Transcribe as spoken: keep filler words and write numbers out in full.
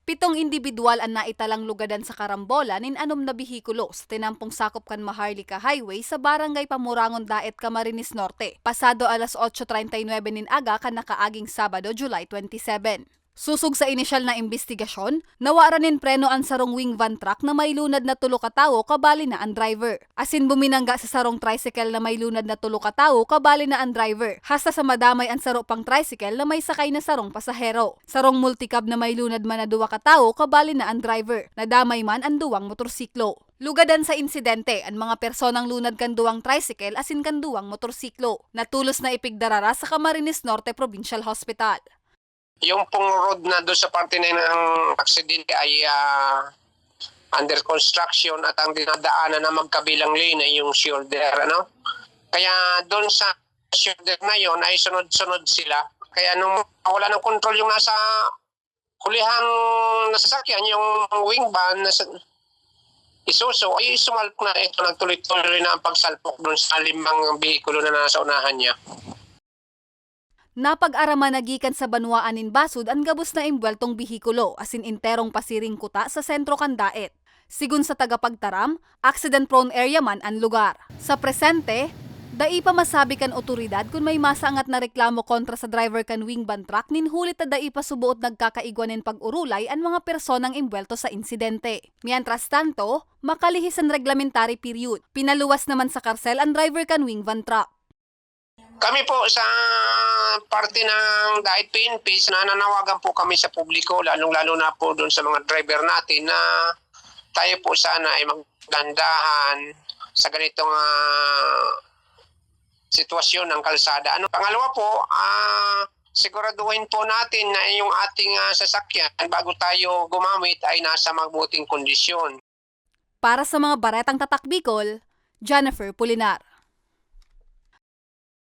Pitong indibidwal an naitalang lugadan sa karambola nin anom na behikulo sa tinampong sakop kan Maharlika Highway sa Barangay Pamurangon Daet, Camarines Norte, pasado alas otso treinta y nuebe nin aga kan nakaaging Sabado, July twenty-seven. Sosog sa inisyal na imbestigasyon, nawaran nin preno an sarong wing van truck na may lunad na tolo ka tawo kabali na an driver, asin buminangga sa sarong tricycle na may lunad na tolo ka tawo kabali na an driver, hasta sa madamay an saro pang tricycle na may sakay na sarong pasahero. Sarong multicab na may lunad man na duwa ka tawo kabali na an driver, nadamay man an duwang motorsiklo. Lugadan sa insidente an mga personang lunad kan duwang tricycle asin kan duwang motorsiklo, na tolos na ipigdarara sa Camarines Norte Provincial Hospital. Yung pong road na doon sa parte na yun ng aksidente ay, ah, under construction at ang dinadaanan na magkabilang lane ay yung shoulder, ano? Kaya doon sa shoulder na yun ay sunod-sunod sila. Kaya nung wala ng control yung nasa hulihang nasasakyan, yung wing van, nasa Isuzu, ay sumalpok na ito. Nagtuloy-tuloy na ang pagsalpok doon sa limang behikulo na nasa unahan niya. Napag-araman na gikan sa banwaan nin Basud an gabos na imbweltong behikulo asin enterong pasiring kuta sa sentro kan Daet. Sigon sa tagapagtaram, accident-prone area man an lugar. Sa presente, dai pa masabi kan otoridad kun may masangat na reklamo kontra sa driver kan wing van truck nin huli ta dai pa suboot nagkakaigwa nin pag-orulay an mga personang imbwelto sa insidente. Mientras tanto, makalihis an reglamentary period, pinaluwas naman sa karsel an driver kan wing van truck. Kami po sa parte ng Daet P N P, nananawagan po kami sa publiko, lalong-lalo na po doon sa mga driver natin, na tayo po sana ay magdandahan sa ganitong, ah, sitwasyon ng kalsada. Ano, pangalawa po, ah, siguraduhin po natin na yung ating, ah, sasakyan, bago tayo gumamit, ay nasa mabuting kondisyon. Para sa mga baretang tatak Bicol, Jennifer Pulinar.